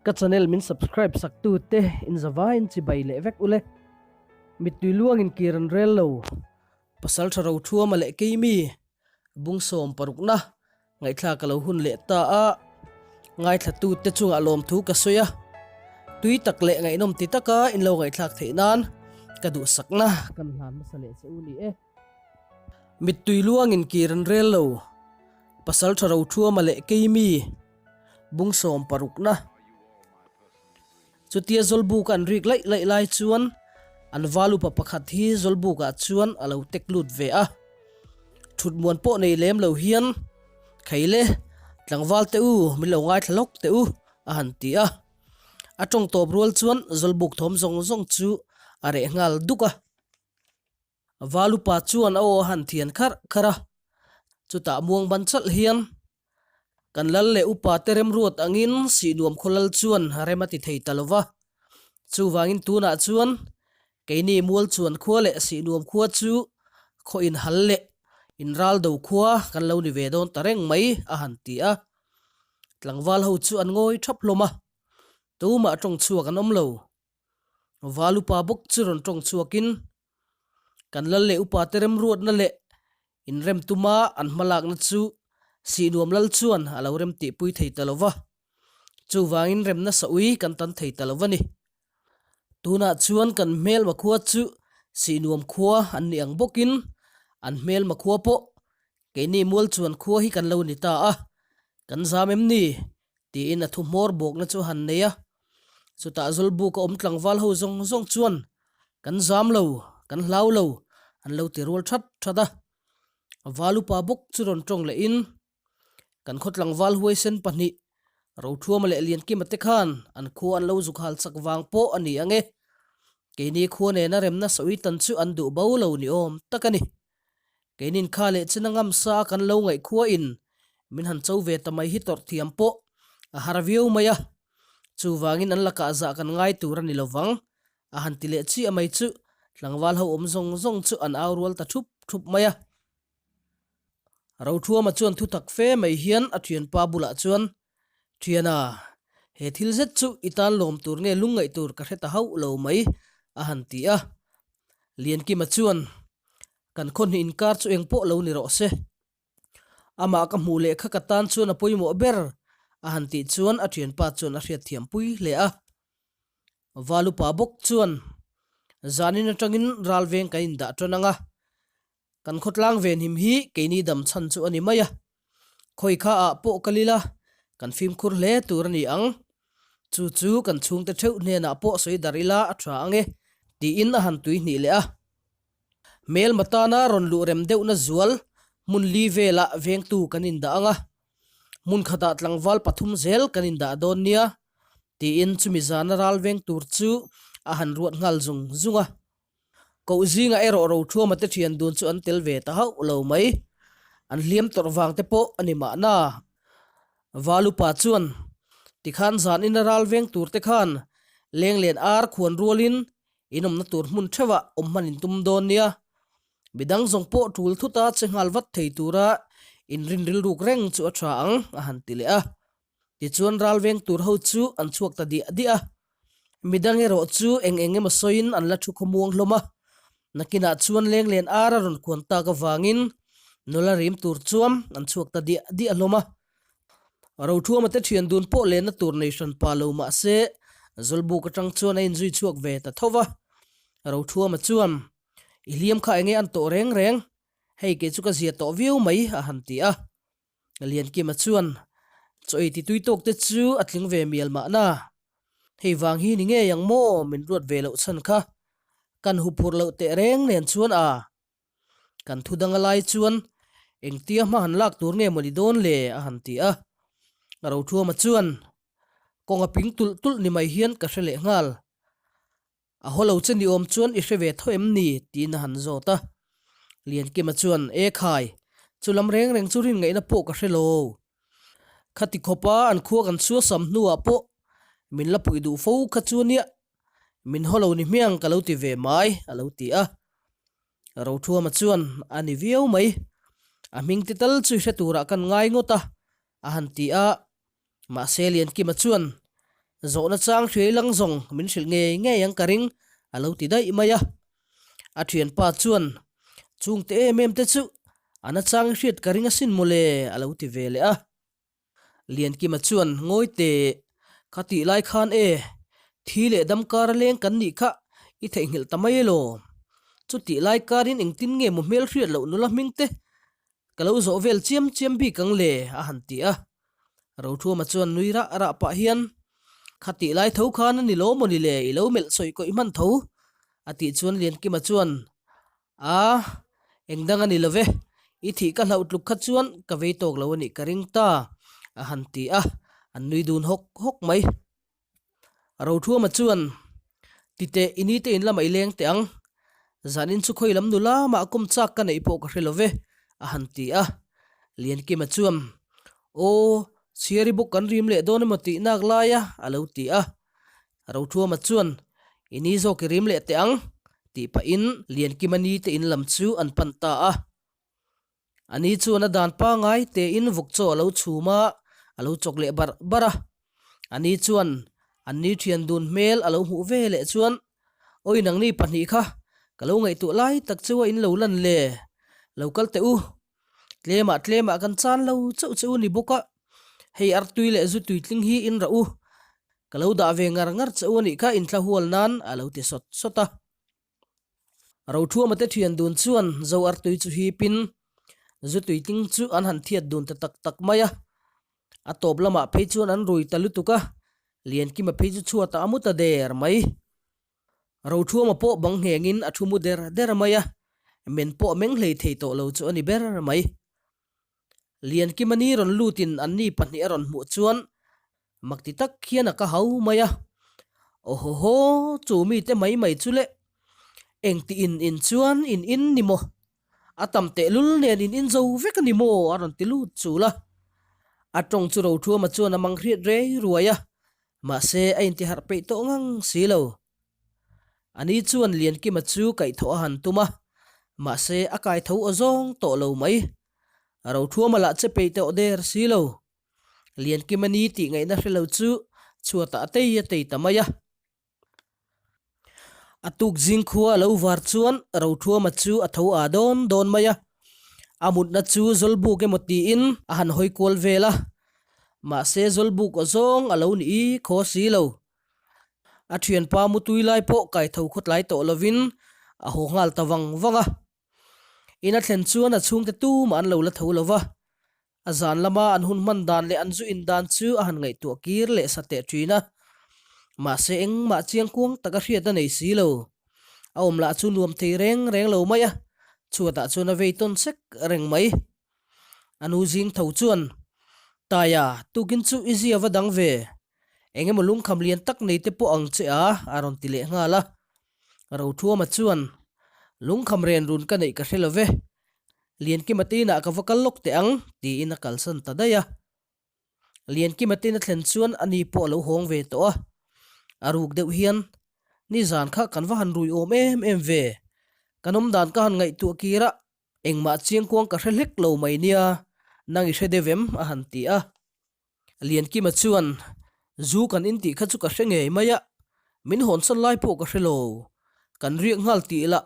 Ka channel min subscribe sak tu te in zavaiin chibai leh vek ule. Mittui luangin kir an rel lo. Pasal tha ro thuama leh keimi bung sawm parukna ngaihthlak a lo hun leh ta a, ngaithla tu te chungah lawmthu ka sawi a, tui tak leh ngaihnawm ti taka in lo ngaihthlak theih nan ka duhsakna kan hlan hmasa leh che u ni e. Mittui luangin kir an rel lo. Pasal tha ro thuama leh keimi bung sawm parukna. Chutia Zawlbuk an rik laih laih lai chuan an val upa pakhat hi Zawlbukah chuan a lo tek lut ve a. Thut muan pawh nei lem lo hian, Kheile, tlangval teh u, min lo ngaithla lawk teh u, a han ti a. A tawng tawp rual chuan Zawlbuk thawm zawng zawng chu a reh nghal duk a. Val upa chuan a aw a han thian kharh kharh a, chutah muang ban chalh hian kan lal leh upa te remruat angin Sihnuam khaw lal chuan rem a ti thei ta lo va. Chuvangin tunah chuan keini mual chuan khua leh Sihnuam khua chu khaw inhal leh inraldo khua kan lo ni ve dawn ta reng mai a han ti a. Tlangval ho chu an ngawi thap hlawm a, tumah tawng chhuak an awm lo. Val upa bawk chu rawn tawng chhuakin, Kan lal leh upa te remruatna leh inrem tuma an hmalakna chu Sihnuam lal chuan a lo rem tihpui thei ta lo va, chuvangin remna saui kan tan thei ta lo va ni. Tunah chuan kan hmelma khua chu Sihnuam khua an ni ang bawkin an hmelma khua pawh keini mual chuan khua hi kan lo ni ta a, kan zam em ni? Tiin a thu hmawr bawkna chu a han nei a. Chutah Zawlbuk a awm tlangval ho zawng zawng chuan, Kan zam lo, kan hlau lo, an lo ti rual that that a. Val upa bawk chu rawn tawng lehin, Kan khaw tlangval huaisen pahnih, Rothuama leh Liankima te khan an khua an lo zuk hal chak vang pawh a ni ang e. Keini khua nena remna sawi tan chu an duh bo lo ni awm tak a ni. Keinin kha leh china ngam sa a kan lo ngaihkhuain min han cho ve ta mai hi tawrh thiam pawh a har viau mai a, chuvangin an lakah zah kan ngai tur a ni lovang a han ti leh chiah mai chu tlangval ho awm zawng zawng chu an au rual ta thup thup mai a. Rothuama chuan thutak fe mai hian a thianpa bulah chuan, Thiana, he thil zet chu i tan lawm tur nge lungngaih tur ka hre ta hauh lo mai a han ti a. Liankima chuan, Kan khaw hnih inkar chu eng pawh lo ni rawh se. Amah ka hmuh leh kha ka tan chuan a pawimawh ber, a han tih chuan a thianpa chuan a hriatthiam pui hle a. Valupa bawk chuan, Zanin atangin ralveng kan indah tan ang a, kan khawtlang venhim hi keini dam chhan chu a ni mai a. Khawi kha ah pawh kal ila, kan fimkhur hle tur a ni ang. Chu chu kan chhungte theuh hnenah pawh sawi darh ila a tha ang e, tiin a han tuihnih leh a. Hmelma tana rawn luh rem deuhna zual hmun li velah vengtu kan indah ang a, hmun khatah tlangval pathum zel kan indah dawn nia, tiin chumi zana ral veng tur chu a han ruat nghal zung zung a. Koh zingah erawh Rothuama te thian dun chu an tel ve ta hauh lo mai. An hliam tawrh vang te pawh a ni mahna. Valupa chuan, Tikhan zan ina ral veng tur te khan lenglen ar khuan rualin In awmna tur hmun theuhah awm hman in tum dawn nia. Midang zawng pawh tul thuta che nghal vat thei tura inrin rilruk reng chu a tha ang, a han ti leh a. Tichuan ral veng tur ho chu an chhuak ta diah diah a. Midang erawh chu eng eng emaw sawiin an la thu khawmuang hlawm a. Nakinah chuan lenglen ar a rawn khuan tak avangin nula rim tur chuan an chhuak ta diah diah hlawm a. Rothuama te thian dun pawh lenna tur nei hran pa lo mah se, Zawlbuk atang chuan a inzui chhuak ve ta tho va. Rothuama chuan, I hliam kha enge an tawh reng reng? Hei kei chu ka zia tawh viau mai, a han ti a. Liankima chuan, Chaw ei ti tui tawk te chu a tling ve mial mahna. Hei vang hi ni ngei ang maw min ruat ve loh chhan kha. Kan huphurh loh teh reng nen chuan a. Kan thu dang a lai chuan engtia hma han lak tur nge mawni dawn le a han ti a. Rothuama chuan kawng a ping tulh tulh ni mai hian ka hre leh nghal. A haw lo che ni awm chuan i hre ve tho em ni? tiin a han zawt a. Liankima chuan E khai, chu lam reng reng chu rin ngaihna pawh ka hre lo. Khati khawpa an khua kan chhuasam hnuah pawh min la puih duh fo kha chu ania Min haw lo ni hmiang ka lo ti ve mai, a lo ti a. Rothuama chuan, A ni viau mai. A hming ti tal chu i hre turah kan ngai ngawt a, a han ti a. Mahse Liankima chuan, Zawhna chang hriai lang zawng min hrilh ngei ngei ang ka ring, a lo ti daih mai a. A thianpa chuan, Chungte em em te chu a nachang i hriat ka ring asin mawle, a lo ti ve leh a. Liankima chuan, Ngawi teh, kha tih lai khan e, thi leh dam kar a leng kan nih kha i theihnghilh ta mai elaw? Chutih lai karin engtin nge maw hmel hriat loh nula hming te Ka lo zawh vel chiam chiam bik ang le, a han ti a. Rothuama chuan nui rah rah pah hian, Kha tih lai tho khan a ni lo maw ni le, i lo melh sawi kawih hman tho, a tih chuan Liankima chuan, A, eng dang a ni lo ve, i thih ka hlauh tluk kha chuan ka vei tawk lo a nih ka ring ta, a han ti a, an nui dun hawk hawk mai. Rothuama chuan, Titeh, i nite in lamah i leng teh ang. Zanin chu khawi lam nula mah kawm chak ka neih pawh ka hre lo ve, a han ti a. Liankima chuan, Aw, chhiari bawk kan rim leh dawn emaw tih nak lai a, a lo ti a. Rothuama chuan, I ni zawk i rim leh teh ang, tih pahin Liankima nite in lam chu an pan ta a. Ani chuan a dan pangai tein vawk chaw a lo chhum a, a lo chawk leh barh barh a. Ani chuan anni thian dun hmel a lo hmuh ve leh chuan, Awi nangni pahnih kha, ka lo ngaihtuah lai tak chu a in lo lan le, lo kal teh u. Tlemah tlemah kan chan lo chauh che u ni bawk a, hei artui leh zu tuitling hi in rah u, ka lo dah ve ngar ngar che u a nih kha inthla hual nan a lo ti sawt sawt a. Rothuama te thian dun chuan Zo artui chu hipin zu tuiting chu an han thiat dun ta tak tak mai a. A tawp lamah phei chuan an rui ta lutuk a, Liankima phei chu chhuatah a mu ta der mai. Rothuama pawh bang nghengin a thu mu der der mai a, men pawh a meng hlei thei tawh lo chu a ni ber mai. Liankima ni rawn lutin anni pahnih a rawn hmuh chuan Mak ti tak hian a ka hau mai a, Awhawhaw, chu mite mai mai chu le, engti in in chuan in in ni maw? A tam tehlul nen in in zo vek a ni maw? a rawn ti lut chul a. A tawng chu Rothuama chuan a mang hriat rei ruai a, mahse a intiharh peih tawh ngang si lo. Ani chuan Liankima chu kaihthawh a han tum a, mahse a kaitho aw zawng tawh lo mai. Rothuama lah che peih tawh der si lo. Liankima ni tih ngaihna hre lo chu chhuatah a tei a tei ta mai a. A tuk zing khua a lo var chuan Rothuama chu a tho aa dawn dawn mai a. A mutna chu Zawlbuk emaw tiin a han hawi kual vel a. Mahse Zawlbuk aw zawng a lo ni i khaw si lo. A thianpa mutui lai pawh kaitho khawtlai tawh lovin a haw nghal ta vang vang a. In a thlen chuan a chhungte tumah an lo la tho lo va. A zan lama an hun hman dan leh an zu in dan chu a han ngaihtuah kir leh sa teh thin a. Mahse engmah chiang kuang taka hriat a nei si lo. A awm lah chu nuam thei reng reng lo mai a, chhuatah chuan a vei tawn sek reng mai. A nu zing tho chuan, Taia, tukin chu i zia va dang ve. Eng emaw lungkham lian tak nei te pawh ang che a, a rawn ti leh nghal a. Rothuama chuan, Lungkham ren run ka neih ka hre lo ve. Liankima te inah ka va kal lawk teh ang, tiin a kalsan ta daih a. Liankima te in a thlen chuan ani pawh a lo hawng ve tawh a. A ruk deuh hian, Nizan kha kan va han rui awm em em ve. Kan awmdan ka han ngaihtuah kir a, engmah chiangkuang ka hre hlek lo mai nia, nang i hre deuh em? a han ti a. Liankima chuan, Zu kan in tih kha chu ka hre ngei mai a, min hawnsan lai pawh ka hre lo. Kan riak nghal tih lah,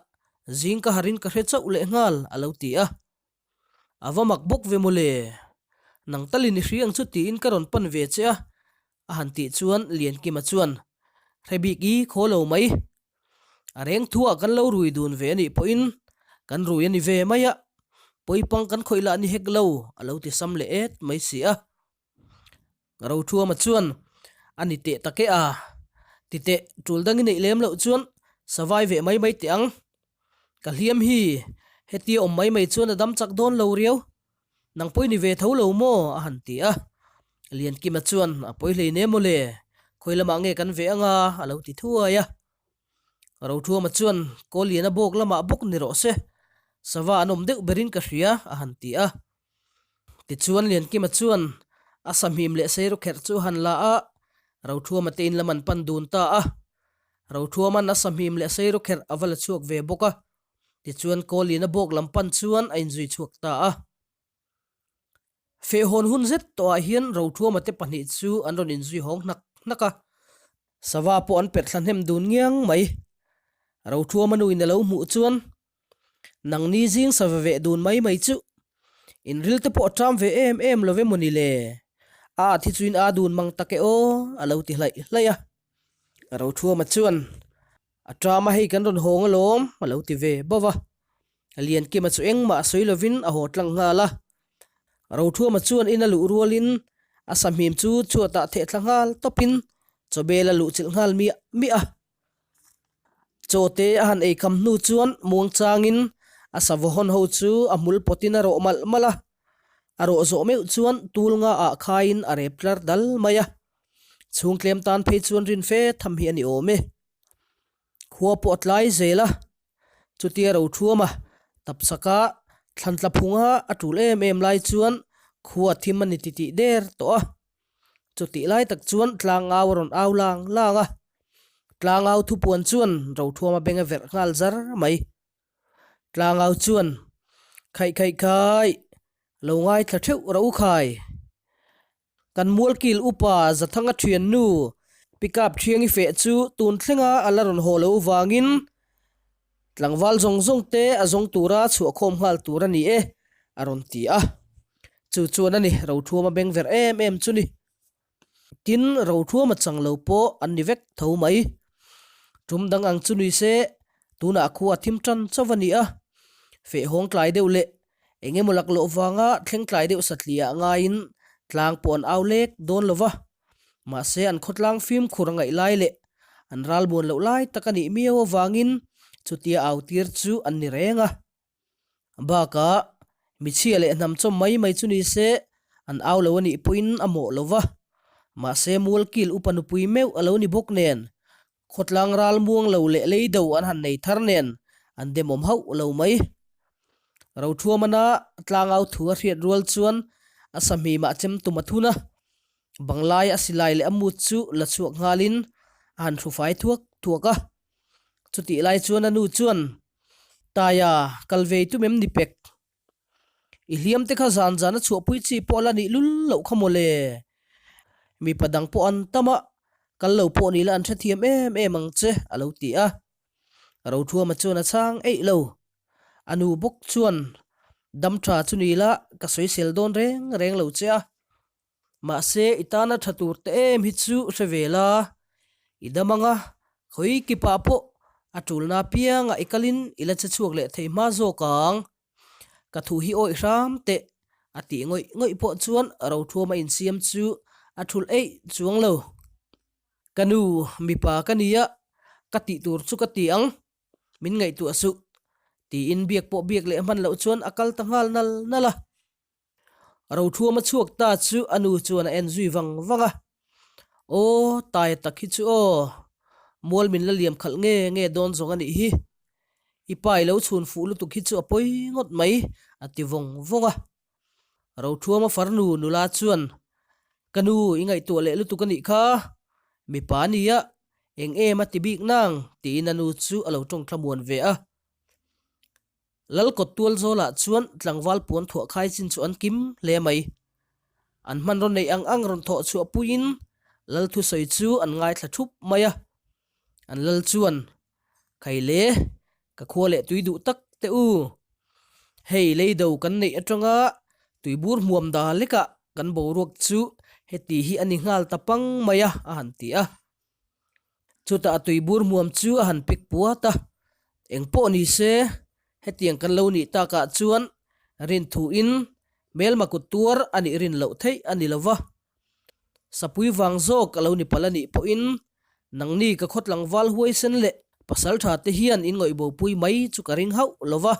zing ka harin ka hre chauh leh nghal, a lo ti a. A va mak bawk ve mawle. Nang talin i hri ang chu tiin ka rawn pan ve che a, a han tih chuan Liankima chuan, Hre bik i khaw lo mai. A reng thuah kan lo rui dun ve a nih pawhin kan rui a ni ve mai a, pawipang kan khawih lah ni hek lo, a lo ti sam leh et mai si a. Rothuama chuan, A ni teh tak e a, ti teh tul dang i neih lem loh chuan savai veh mai mai teh ang. Ka hliam hi hetia awm mai mai chuan a dam chak dawn lo riau. Nang pawi ni ve tho lo maw? a han ti a. Liankima chuan, A pawi hlei ne maw le, khawi lamah nge kan ve anga? a lo ti thuai a. Rothuama chuan, Kawliana bawk lamah bawk ni rawh se, sava an awm deuh berin ka hria, a han ti a. Tichuan Liankima chuan a sahmim leh seirawkherh chu a han la a, Rothuama te in lam an pan dun ta a. Rothuama'n a sahmim leh seirawkherh a va la chhuak ve bawk a. Tichuan Kawlina bawk lam pan chuan a inzui chhuak ta a. Fehhawn hun zet tawhah hian Rothuama te pahnih chu an rawn inzui hawng hnak hnak a. Sava pawh an perh thla hnem dun ngiang mai. Rothuama nuin a lo hmuh chuan Nangni zing sava veh dun mai mai chu inril te pawh a ṭam ve em em lo ve mawni le? A at hi chu in a dun mang tak e aw a lo ti hlaih hlaih a. Rothuama chuan A ṭam a hei kan rawn hawng alawm a lo ti ve bauh a. Liankima chu engmah a sawi lovin a haw tlang nghal a. Rothuama chuan in a luh rualin a sahmim chu chhuatah theh thla nghal tawpin chawbel a luh chilh nghal miah miah a. Chaw te a han ei kham hnu chuan muangchangin a sava hawn ho chu a hmul pawtin a rawh malh malh a. A rawh zawh meuh chuan tul nga ah khaiin a rep tlar dal mai a. Chhung tlem tan phei chuan rin fe tham hi a ni awm e. Khua pawh a tlai zel a, chutia ro thuam a, tapchhaka thlan tla phunga a tul em em lai chuan khua thim a ni titih der tawh a. Chutih lai tak chuan tlangau a rawn au lang lang a, tlangau thupuan chuan Rothuama beng a verh nghal zar mai. Tlangau chuan, Khaih khaih khai, lo ngaithla theuh ro khai. Kan mualkil upa Zathanga thiannu pickup thiangi feh chu tun thlenga a la rawn haw lo vangin tlangval zawng zawng te a zawng tura chhuahkhawm nghal tur a ni e a rawn ti a. Chu chuan a ni Rothuama beng verh em em chu ni. Tin, Rothuama chang lo pawh an ni vek tho mai. Tum dang ang chu ni se tunah khua thim tan chauh a ni a. Feh hawng tlai deuh leh Eng emaw laklawh vanga thleng tlai deuh satliah ngaiin tlang pawh an au lek dawn lo va, mahse an khawtlang fimkhur a ngaih lai leh an ral buan loh lai tak a nih miau avangin chutia au tir chu an ni reng a. Bakah michhia leh hnam chawm mai mai chu ni se an au lo a nih pawhin a mawh lo va, mahse mualkil upa nupui meuh a lo ni bawk nen Khawtlang ral muang lo leh lei do an han nei thar nen an demawm hauh lo mai. Rothuamana tlangau thu a hriat rual chuan a sahmimah chem tum a thun a, banglai a silai leh a mut chu la chhuak nghalin a han hrufai thuak thuak a. Chutih lai chuan a nu chuan, Taia, kal vei tum em ni pek? I hliam te kha zan zan a chhuahpui chi pawh a la nih lul loh kha mawle. Mipa dang pawh an tam a, kal lo pawh ni la an hrethiam em em ang che a lo ti a. Rothuama chuan a chhang eih lo. A nu bawk chuan dam tha chu ni la ka sawisel dawn reng reng lo che a. Mahse, i tana tha tur te em hi chu hre ve la, i dam anga khawi kipah pawh a tulna apiangah i kalin i la che chhuak leh thei hma zawk ang. Ka thu hi awih hram teh a tih ngawih ngawih pawh chuan Rothuama insiam chu a thulh eih chuang lo. Ka nu, mipa ka nia, ka tih tur chu ka ti ang, min ngaihtuah suh, tiin biak pawh biak leh hman loh chuan a kal ta nghal nal nal a. Rothuama chhuak ta chu a nu chuan a en zui vang vang a, Aw, taia tak hi chu aw, mual min la liam khalh nge nge dawn zawng a nih hi. I pa i lo chhun fuh lutuk hi chu a pawi ngawt mai, a ti vawng vawng a. Rothuama farnu nula chuan, Ka nu, i ngaihtuah leh lutuk a nih kha, mipa a nia, eng em a ti bik nang, tiin a nu chu a lo tawngthlamuan ve a. Lalkawt tual zawlah chuan tlangval puan thuah khai chin chu an kim hle mai. An hmanraw neih ang ang rawn thawh chhuah puiin Lal thusawi chu an ngaithla thup mai a. An lal chuan, Khai le, ka khua leh tui duh tak teh u. Hei leido kan neih atanga tuibur hmuam da lekah kan boruak chu heti hi a ni nghal ta pang mai a, a han ti a. Chutah a tuibur hmuam chu a han pik puat a, Eng pawh ni se, hetiang kan lo nih takah chuan rinthuin hmelma kut tuar a nih rin loh theih a ni lo va. Sapui vang zawk a lo ni palh a nih pawhin nangni ka khaw tlangval huaisen leh pasal tha te hian in ngawihbopui mai chu ka ring hauh lo va.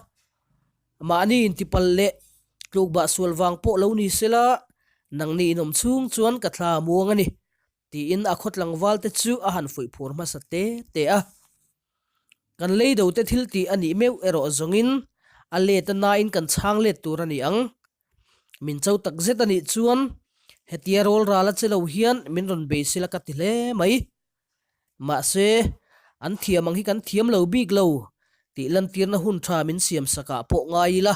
Mahni intipalh leh tlukbah sual vang pawh lo ni sela nangni inawm chhung chuan ka thla muang a ni. Tiin a khaw tlangval te chu a han fuih phur hmasa te te a. Kan leido te thil tih a nih meuh erawh zawngin a let a nain kan chhang let tur a ni ang. Min cho tak zet a nih chuan hetia rawl ral a che lo hian min rawn bei sela ka ti hle mai. Mahse, an thiam ang hi kan thiam lo bik lo tih lantirna hun tha min siam sakah pawh ngai ila.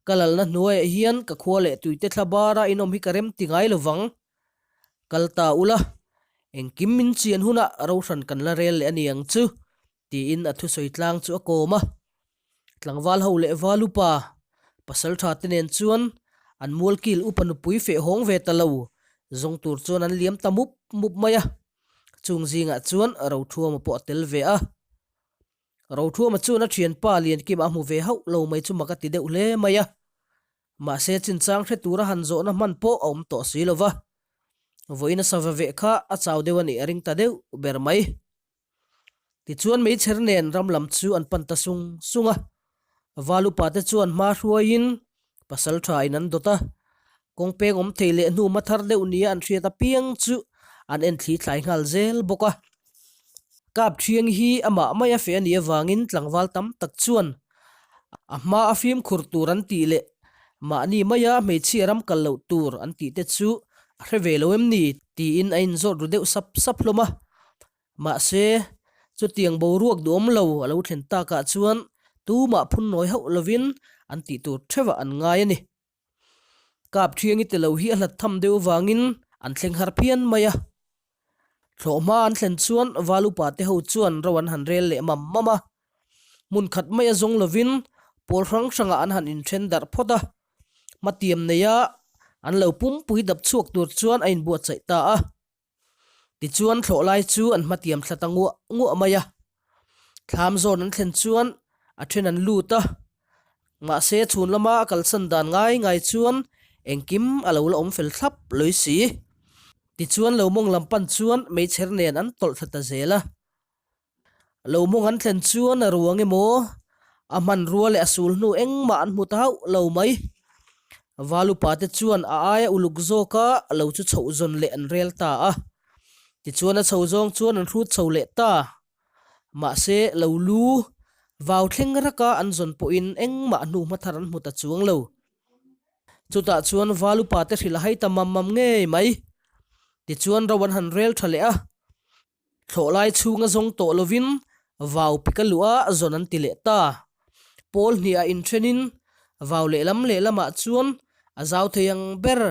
Ka lalna hnuaiah hian ka khua leh tuite thla bara inawm hi ka rem ti ngai lovang. Kal ta ula. Engkim min chian hunah rohran kan la rel leh a ni ang chu, tiin a thusawi tlang chu a kawm a. Tlangval ho leh val upa, pasal tha te nen chuan an mualkil upa nupui feh hawng ve ta lo zawng tur chuan an liam ta mup mup mai a. Chung zingah chuan Rothuama pawh a tel ve a. Rothuama chuan a thianpa Liankima a hmu ve hauh lo mai chu mak a ti deuh hle mai a. Mahse chinchang hre tura han zawhna hman pawh a awm tawh si lo va. Vawiin a sava veh kha a chau deuh a nih a ring ta deuh ber mai. Tichuan meichher nen ram lam chu an pan ta sung sung a. Val upa te chuan hma hruaiin pasal tha in an dawt a. Kawng peng awm thei leh hnu hma thar deuh nia an hriat apiang chu an en thli thlai nghal zel bawk a. Kap thiang hi amah mai a feh a nih avangin tlangval tam tak chuan a hma a fimkhur tur an tih leh mahni maia hmeichhia ram kal loh tur an tih te chu a hre ve lo em ni tiin a inzawt ru deuh sap sap hlawm a. Mahse, chutiang boruak duhawm lo a lo thlen takah chuan tumah phunnawi hauh lovin an tih tur theuhah an ngai a ni. Kap thiangi te lo hi a hlat tham deuh vangin an thleng har phian mai a. Thlawhhma an thlen chuan val upa te ho chuan ro an han rel leh mam mam a. Hmun khat mai a zawng lovin pawl hrang hrangah an han inthen darh phawt a. Hmatiam neia an lo pumpui dap chhuak tur chuan a inbuatsaih ta a. Tichuan thlawh lai chu an hmatiam thla ta nguah nguah mai a. Thlam zawn an thlen chuan a then an lut a. Mahse chhun lama a kalsan dan ngai ngai chuan engkim a lo la awm fel thlap lawih si. Tichuan lo mawng lam pan chuan meichher nen an tawlh thla ta zel a. Lo mawng an thlen chuan a ruang emaw, a hmanrua leh a sul hnu engmah an hmu ta hauh lo mai. Val upa te chuan a aia uluk zawka lo chu chhoh zawn leh an rel ta a. Tichuan a chho zawng chuan an hrut chho leh ta. Mahse, lo lu vau thleng raka an zawn pawhin engmah hnu hmathar an hmu ta chuang lo. Chutah chuan val upa te hrilh a hai ta mam mam ngei mai. Tichuan ro an han rel tha leh a. Thlawh lai chhunga zawng tawh lovin vau pik a luh a zawn an ti leh ta. Pawl hniah inthenin vau lehlam lehlamah chuan a zau thei ang ber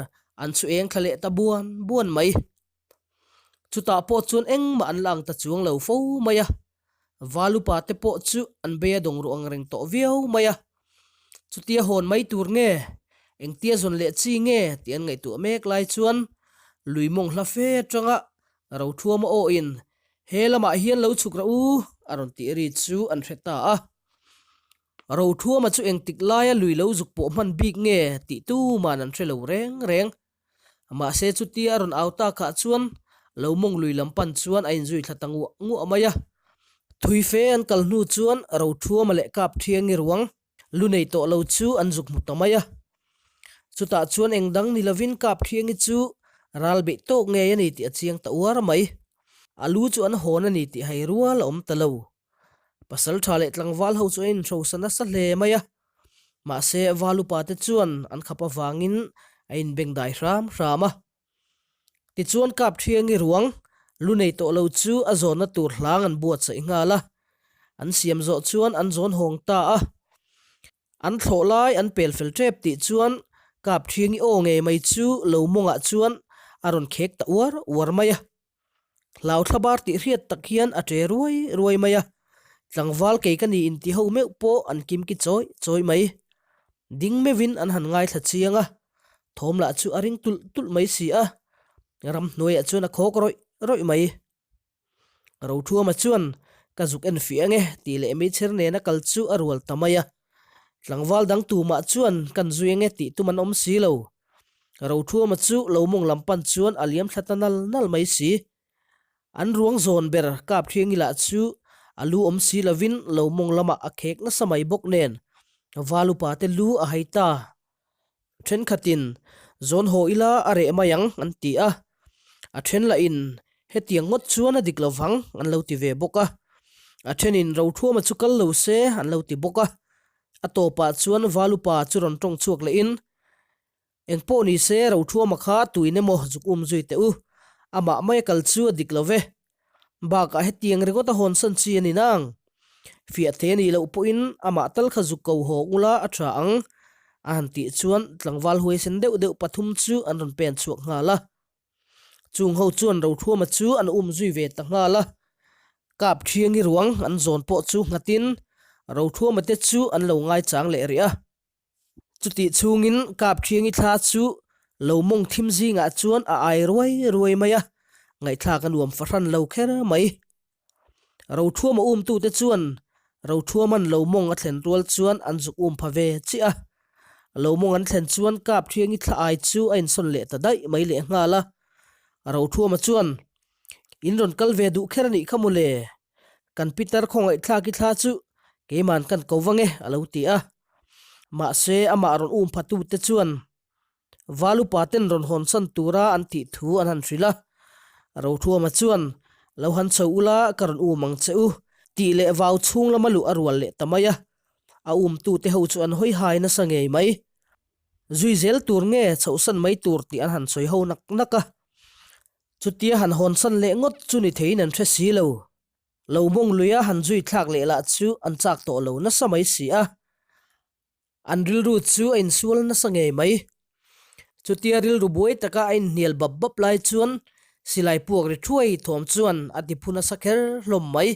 an chu eng thla leh ta buan buan mai. Chutah pawh chuan engmah an la ang ta chuang lo fo mai a. Val upa te pawh chu an bei a dawng ruh ang reng tawh viau mai a. Chutia hawn mai tur nge, engtia zawn leh chi nge tih an ngaihtuah mek lai chuan lui mawng hla fe atanga Rothuama awhin he lamah hian lo chhuk rah u a rawn tih ri chu an hre ta a. Rothuama chu engtik laia lui lo zuk pawh hman bik nge tih tuman an hre lo reng reng. Mahse chutia a rawn au takah chuan lo mawng lui lam pan chuan a inzui thla ta nguah nguah mai a. Thui fe an kal hnu chuan Rothuama leh Kapthiangi ruang Lu nei tawh lo chu an zuk hmu ta mai a. Chutah chuan eng dang ni lovin Kapthiangi chu ral beih tawk ngei a ni tih a chiang ta uar mai. A lu chu an hawn a ni tih hai rual a awm ta lo. Pasal tha leh tlangval ho chu a inhrosa nasa hle mai a. Mahse val upa te chuan an khap avangin a inbengdai hram hram a. Tichuan Kapthiangi ruang lu nei tawh lo chu a zawnna tur hlang an buatsaih nghal a, an siam zawh chuan an zawn hawng ta a. An thlawh lai an pel fel tep tih chuan Kapthiangi aw ngei mai chu lo mawngah chuan a rawn khek ta uar uar mai a. Hlau thlabar tih hriat tak hian a ṭe ruai ruai mai a, tlangval kei ka ni inti ho meuh pawh an kimki chawi chawi mai. Ding meuhin an han ngaithla chiang a, thawm lah chu a ring tulh tulh mai si a, ramhnuaiah chuan a khawk rawih rawih mai. Rothuama chuan, Ka zuk en fiah ange tih leh meichher nena kal chu a rual ta mai a. Tlangval dang tumah chuan kan zui ange tih tum an awm si lo. Rothuama chu lo mawng lam pan chuan a liam thla ta nal nal mai si. An ruang zawn ber Kapthiangi lah chu a lu awm si lovin lo mawng lamah a khek nasa mai bawk nen Val upa te lu a hai ta. Thenkhatin, Zawn haw ila a reh mai ang an ti a. A then lahin, Hetiang ngawt chuan a dik lo vang an lo ti ve bawk a. A thenin Rothuama chu kal lo se an lo ti bawk a. A tawpah chuan Val upa chu rawn tawng chhuak lehin, Engpawh ni se Rothuama kha tuin emaw zuk um zui teh u. Amah maia kal chu a dik lo ve. Bakah hetiang ringawt a hawnsan chi a ni nang. Fiah thei a nih loh pawhin amah tal kha zuk ko haw ula a tha ang a han tih chuan tlangval huaisen deuh deuh pathum chu an rawn pen chhuak nghal a. Chung ho chuan Rothuama chu an um zui ve ta nghal a. Kap Thiangi ruang an zawn pawh chu nghatin Rothuama te chu an lo ngaichang leh rih a. Chutih chhungin Kap Thiangi thla chu lo mawng thim zingah chuan a ai ruai ruai mai a, ngaihthlak a nuam fahran lo kher mai. Rothuama umtute chuan Rothuaman lo mawng a thlen rual chuan an zuk um pha ve chiah a. Lo mawng an thlen chuan Kap Thiangi thla ai chu a insawn leh ta daih mai lehnghal a. Rothuama chuan, In rawn kal ve duh kher a nih kha mawle. Kan pitar khawngaihthlak i thla chu keiman kan ko vang e, a lo ti a. Mahse, amah rawn um phatute chuan Val upa ten rawn hawnsan tura an tih thu an han hrilh a. Rothuama chuan, Lo han chho ula ka rawn um ang che u, tih leh vau chhung lama luh a rual leh ta mai a. A umtute ho chu an hawi hai nasa ngei mai. Zui zel tur nge chhohsan mai tur tih an han sawi ho nak nak a. Chutia han hawnsan leh ngawt chu ni theiin an hre si lo. Lo mawng luia han zui thlak leh lah chu an chak tawh lo nasa mai si a. An rilru chu a insual nasa ngei mai. Chutia rilru buai taka a inhnial bap bap lai chuan silai puak ri thuai thawm chuan a ti phu nasa kher hlawm mai.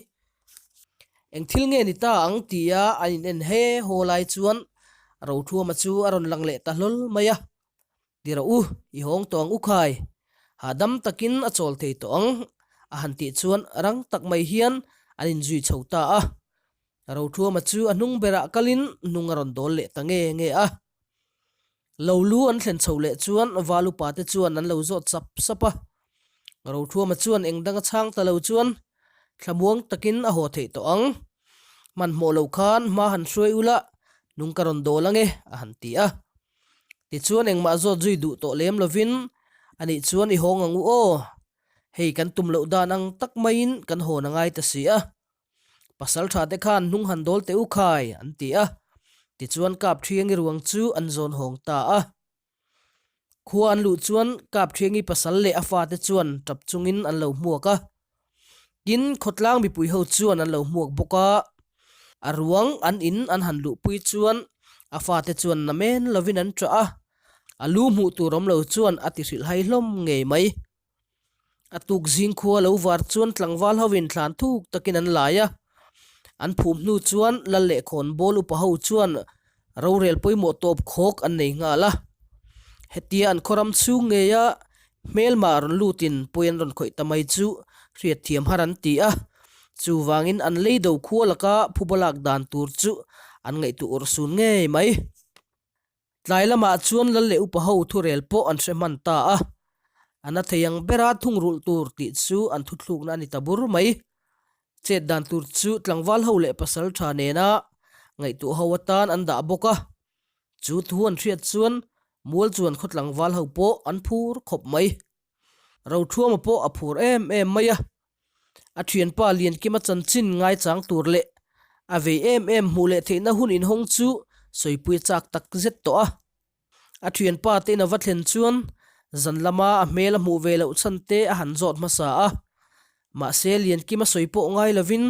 Eng thil nge ni ta ang tia an in en he haw lai chuan Rothuama chu a rawn lang leh ta hlawl mai a. Ti rawh u, i hawng tawh ang u khai. Hahdam takin a chawl thei tawh ang, a han tih chuan rang tak mai hian an inzui chho ta a. Rothuama chu a hnung berah kalin hnung a rawn dawl leh ta nge nge a. Lo lu an thlen chho leh chuan val upa te chuan an lo zawt sap sap a. Rothuama chuan eng dang a chhang ta lo chuan thlamuang takin a haw theih tawh ang. Hmanhmawh lo khan hma han hruai ula hnung ka rawn dawl ange, a han ti a. Tichuan engmah zawt zui duh tawh lem lovin, Anih chuan i hawng ang u aw, hei kan tum loh dan ang tak maiin kan hawn a ngai ta si a. Pasal tha te khan hnung han dawl teh u khai, an ti a. Tichuan Kapthiangi ruang chu an zawn hawng ta a. Khua an luh chuan Kapthiangi pasal leh a fate chuan tap chungin an lo hmuak a. Tin, khawtlang mipui ho chuan an lo hmuak bawk a, a ruang an in an han luhpui chuan a fate chuan namen lovin an ṭah a, a lu hmuh tur awm lo chuan a ti hrilhhai hlawm ngei mai. A tuk zing khua lo var chuan tlangval hovin thlan thuk takin an lai a, an phum hnu chuan lal leh khawnbawl upa ho chuan Rorel pawimawh tawp khawk an nei nghal a, hetia an khawram chhung ngeia hmelma rawn lutin pawi an rawn khawih ta mai chu hriatthiam har an ti a, chuvangin an lei do khua laka phuba lak dan tur chu an ngaihtuah awrh sun ngei mai. Tlai lamah chuan lal leh upa ho thurel pawh an hre hman ta a, a na thei ang bera thungrulh tur tih chu an thuthlukna a ni ta bur mai. Chet dan tur chu tlangval ho leh pasal tha nena ngaihtuah ho atan an dah bawk a, chu thu an hriat chuan mual chuan khaw tlangval ho pawh an phur khawp mai. Rothuama pawh a phur em em mai a, a thianpa Liankima chanchin ngaichang tur leh a vei em em hmuh leh theihna hun inhawng chu sawipui a chak tak zet tawh a. A thianpa te in a va thlen chuan zan lama a hmel a hmuh ve loh chhan te a han zawt hmasa a. Mahse Liankim a sawi pawh ngai lovin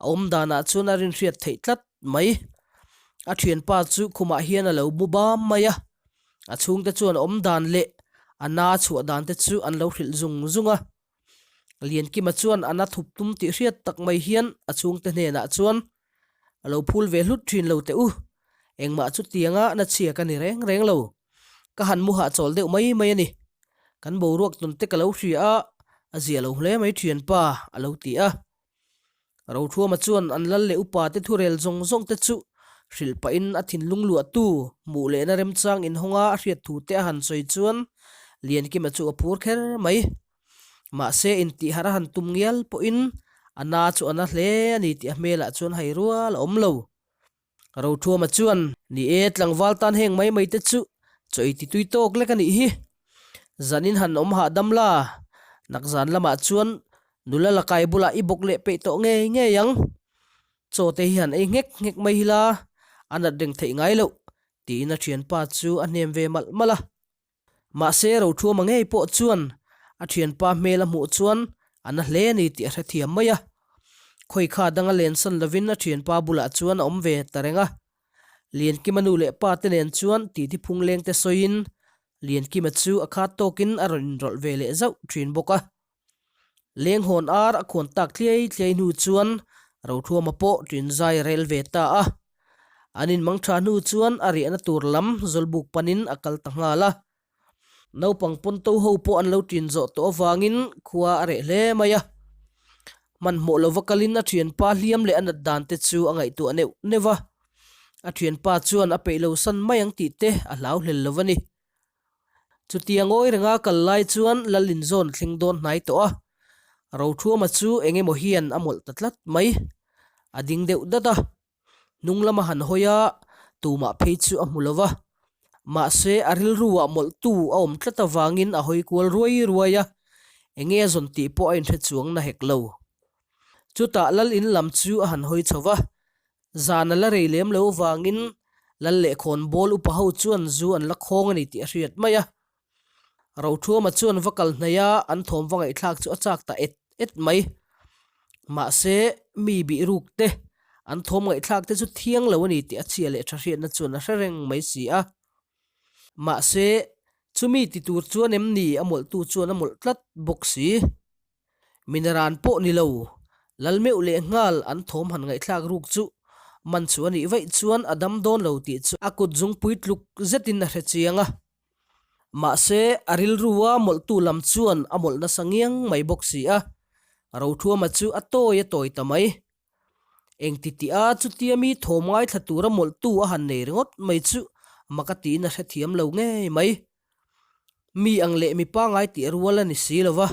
a awm danah chuan a rinhriat theih tlat mai. A thianpa chu khumah hian a lo mu bam mai a. A chhungte chuan a awm dan leh a na chhuah dan te chu an lo hrilh zung zung a. Liankima chuan a na thup tum tih hriat tak mai hian a chhungte hnenah chuan a lo phul ve hlut thin lo teh u, engmah chutianga na chhia ka ni reng reng lo, ka han mu hahchawl deuh mai mai a ni, kan boruak tawn te ka lo hria a, a zia lo hle mai thianpa a lo ti a. Rothuama chuan an lal leh upa te thurel zawng zawng te chu hrilh pahin a thinlung luahtu hmuh lehna remchang inhawnga a hriat thu te a han sawi chuan Liankima chu a phur kher mai. Mahse intihharh a han tum ngial pawhin a na chu a na hle a ni tih a hmelah chuan hai rual a awm lo. Rothuama chuan, Ni e, tlangval tan heng mai mai te chu chaw ei ti tui tawk lek a nih hi. Zanin han awm hahdam la, nak zan lamah chuan nula lakai bulah i bawk leh peih tawh ngei ngei ang. Chaw te hi han ei nghek nghek mai hi la, a nat reng theih ngai loh, tiin a thianpa chu a hnem ve malh malh a. Mahse Rothuama ngei pawh chuan a thianpa hmel a hmuh chuan a na hle a ni tih a hrethiam mai a. Khawikha danga lensan lovin a thianpa bulah chuan a awm ve ta reng a. Liankima nu leh pa te nen chuan titi phung leng te sawiin. Liankima chu a khat tawkin a rawn inrawlh ve leh zauh thin bawk a. Lenghawn ar a khawn tak thliai thliai hnu chuan Rothuama pawh ṭin zai a rel ve ta a. An inmang ṭha hnu chuan a riahna tur lam Zawlbuk panin a kal ta nghal a. Naupang pawnto ho pawh an lo ṭin zawh tawh avangin khua a reh hle mai a. Hmanhmawh lova kalin a ṭhianpa hliam leh a nat dan te chu a ngaihtuah neuh neuh a. A ṭhianpa chuan a peih lo san mai ang tih te a hlau hlel lo a ni. Chutia ngawi renga kal lai chuan Lalinzawn thleng dawn hnai tawh a, Rothuama chu eng emaw hian a mawlh ta tlat mai. A ding deuh dat a, hnung lama han hawi a, tumah phei chu a hmu lo va. Mahse a rilruah mawlhtu a awm tlat avangin a hawi kual ruai ruai a, eng nge a zawn tih pawh a inhre chuang na hek lo. Chutah Lal in lam chu a han hawi chho va, Zan a la rei lem lo vangin Lal leh khawnbawl upa ho chuan zu an la khawng a ni tih a hriat mai a. Rothuama chuan va kal hnaih a, an thawm va ngaihthlak chu a chak ta et et mai. Mahse, mi bih ruk te, an thawm ngaihthlak te chu thiang lo a ni tih a chhia leh tha hriatna chuan a hre reng mai si a. Mahse, chumi ti tur chuan em ni a mawlhtu chuan a mawlh tlat bawk si. Minaran pawh ni lo, lal meuh leh nghal an thawm han ngaihthlak ruk chu man chu a nih vaih chuan a dam dawn lo tih chu a kut zungpui tluk zetin a hre chiang a. Mahse, a rilrua mawlhtu lam chuan a mawlh nasa ngiang mai bawk si a, Rothuama chu a tawi a tawi ta mai. Engti tih a chutia mi thawm ngaithla tura mawlhtu a han nei ringawt mai chu mak a tiin a hrethiam lo ngei mai. Mi ang leh mi pangai tih rual a ni si lo va,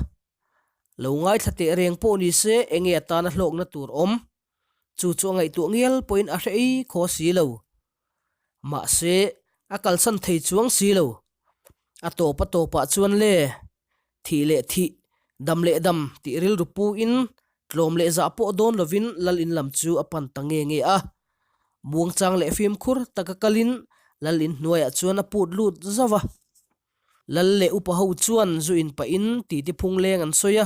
lo ngaithla teh reng pawh ni se enge atana hlawkna tur awm? Chu chu a ngaihtuah ngial pawhin a hre ei khaw si lo. Mahse, a kalsan thei chuang si lo. A tawp a tawpah chuan le, thih leh thih, dam leh dam tih rilru puin tlawm leh zah pawh dawn lovin Lal in lam chu a pan ta nge nge a. Muangchang leh fimkhur taka kalin Lal in hnuaiah chuan a put lut zauh a. Lal leh upa ho chuan zu in pahin titi phung leng an sawi a,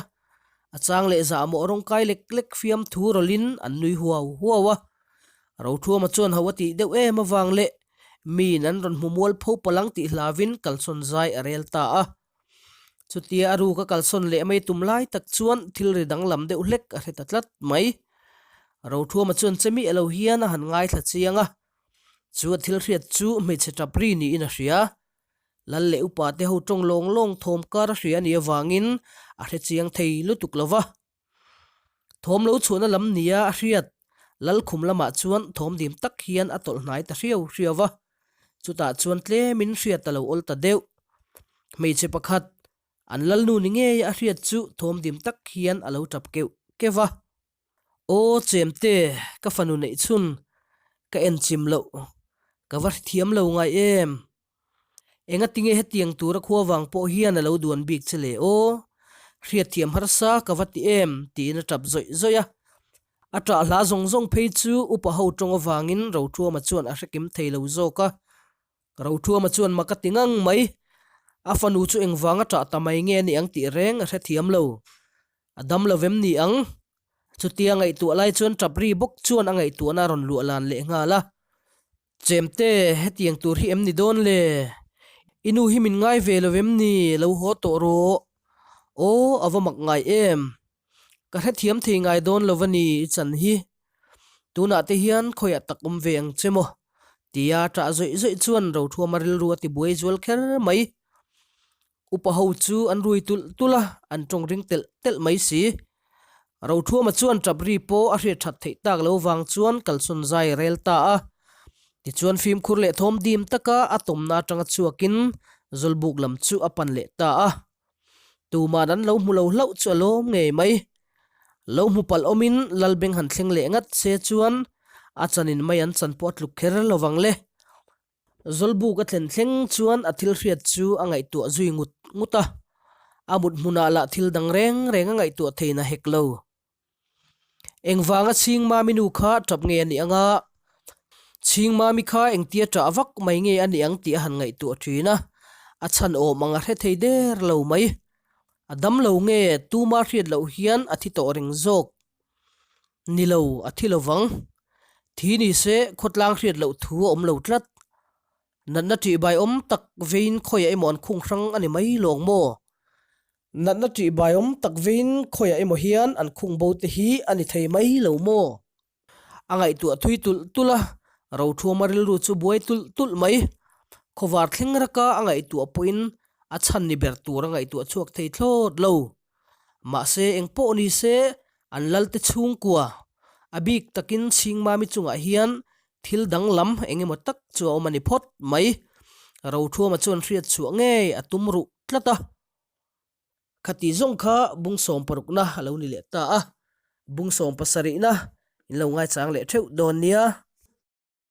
a chang leh zahmawh rawng kai lek lek fiamthu rawlhin an nui huau huau a. Rothuama chuan ho a tih deuh em avang leh miin an rawn hmu mual pho palang tih hlavin kalsawn zai a rel ta a. Chutia a ruk a kalsawn leh mai tum lai tak chuan thil ri danglam deuh hlek a hre ta tlat mai. Rothuama chuan che miah lo hian a han ngaithla chiang a, chu a thil hriat chu hmeichhe tap ri niin a hria. Lal leh upa te ho tawng lawng lawng thawm kar a hria a nih avangin a hre chiang thei lutuk lo va. Thawm lo chhuahna lam nia a hriat Lal khum lamah chuan thawm dim tak hian a tawlh hnai ta hriau hriau va. Chutah chuan tlemin hriat a lo awl ta deuh. Hmeichhe pakhat, an lalnu ni ngei a hriat chu thawm dim tak hian a lo tap keuh keuh va. Aw Chemte, ka fanu neih chhun, ka en chim loh, ka va hrethiam lo ngai em? Engatinge hetiang tura khua vang pawh hian a lo duan bik che le aw? Hriatthiam harsa ka va ti em? tiin a tap zawih zawih a. A ṭah hla zawng zawng phei chu upa ho ṭawng avangin Rothuama chuan a hrekim thei lo zawk a. Rothuama chuan mak a ti ngang mai. A fanu chu engvanga ṭah ta mai nge a nih ang tih reng a hrethiam lo. A dam lo vem ni ang? Chutia ngaihtuah lai chuan ṭap ri bawk chuan a ngaihtuahna a rawn luah lan leh nghal a. Chemte, hetiang tur hi em ni dawn le? I nu hi min ngai ve lo em ni? Lo haw tawh rawh. Aw, a va mak ngai em? Ka hrethiam thei ngai dawn lo va ni i chan hi. Tunah te hian khawiah tak awm ve ang che maw? Tia ṭah zawih zawih chuan Rothuama rilru a ti buai zual kher mai. Upa ho chu an rui tulh tulh a, an tawng ring telh telh mai si. Rothuama chuan ṭap ri pawh a hriat ṭhat theih tak lo vang chuan kalsawn zai a rel ta a. Tichuan fimkhur leh thawm dim taka a tawmna aṭanga chhuakin Zawlbuk lam chu a pan leh ta a. Tuman an lo hmu lo hlauh chu a lawm ngei mai. Lo hmu palh awmin Lalbeng han thleng leh ngat se chuan a chanin mai an chan pawh a tluk kher lo vang le. Zawlbuk a thlen thleng chuan a thil hriat chu a ngaihtuah zui ngut ngut a, a mut hmunah lah thil dang reng reng a ngaihtuah thein a hek lo. Engvanga Chhingmami nu kha tap nge a nih ang a? Chhingmami kha engtia tah vak mai nge a nih ang tih a han ngaihtuah thin a, a chhan awm ang a hre thei der lo mai. A dam lo nge tuma hriat loh hian a thi tawh reng zawk. Ni lo, a thi lo vang. Thi ni se khawtlang hriat loh thu a awm lo tlat. Natna ṭihbaiawm tak veiin khawiah emaw an khung hrang a ni mai lawng maw? Natna ṭihbaiawm tak veiin khawiah emaw hian an khung bo te hi a ni thei mai lo maw? A ngaihtuah thui tulh tulh a, Rothuama rilru chu buai tulh tulh mai. Khawvar thleng raka a ngaihtuah pawhin a chhan ni ber tur a ngaihtuah chhuak thei thlawt lo. Mahse eng pawh ni se an lalte chhungkua a bik takin Chhingmami chungah hian thil danglam eng emaw tak chu a awm a ni phawt mai. Rothuama chuan hriat chhuah ngei a tum ruh tlat a. Khati zawng kha bung sawm parukna a lo ni leh ta a, bung sawm pasarihna in lo ngaichang leh theuh dawn nia.